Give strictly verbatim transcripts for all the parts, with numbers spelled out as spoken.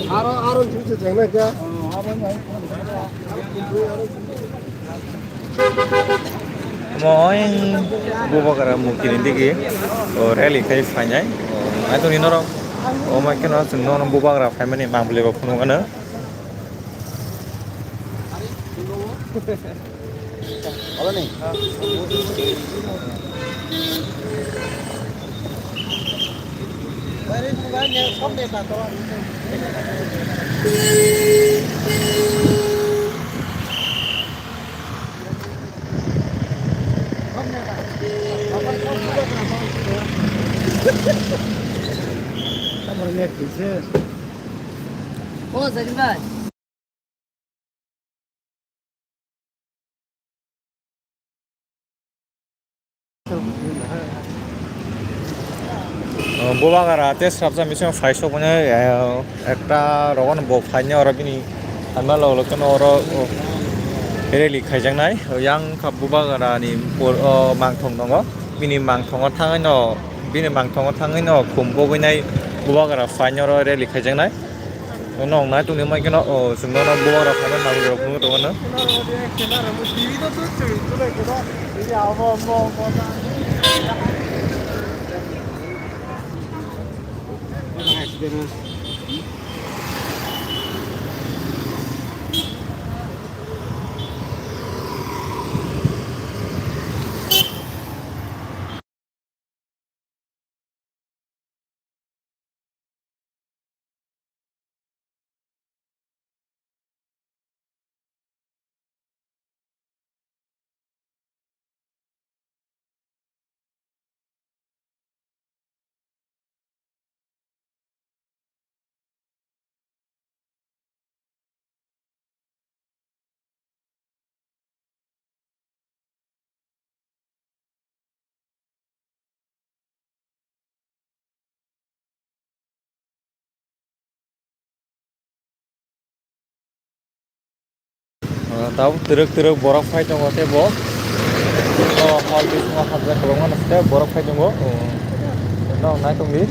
Aro, aro, Omo oyang Bubagra mukti ni digi, o, rally khai phainai. O, naitoni norok, o, mai kheno chwng nono Bubagra phaimani mangpili bo phunuk ano. O, Bubagra tei swrapsa mising phai sok mani, eh, ekta rogo no bo phai ni oro bini hamya log log no oro, o, rally khaijaknai. O, yang kha Bubagra ni por-, o, mangthong tongo. Bini mangthongo thangwi no, bini mangthongo thangwi no khum bogwi nai Bubagra phai ni oro rally khaijaknai. Nong nai tongni mai kheno, o, chwng nono bubagra phano nang rok phunuk tongmano. Tabuk twrwk twrwk borok phai tongo tei bo. O hal bisingo hapjak kwbangma no tei borok phai tongo. Nong nai tongdi.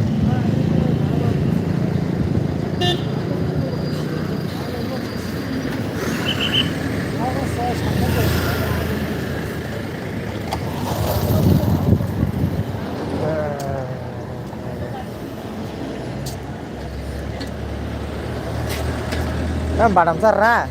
Nang badam sar na?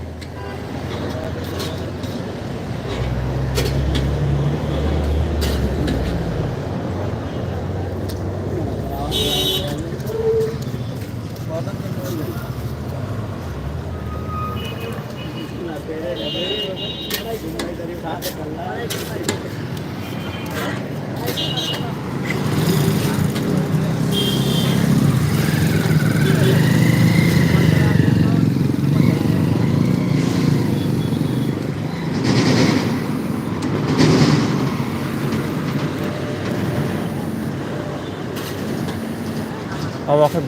Omo khe,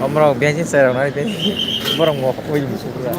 omorok bensi chwrai rok nai tei borok mokol ui musuk rwkha.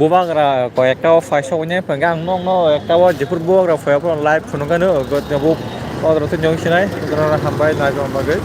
Bubagra koi ekta o phai sok nya phai ang nokno ekta o jephuru bubagra phai phano live phunukgano bo order tei nyong sinai hambai nai bagwi.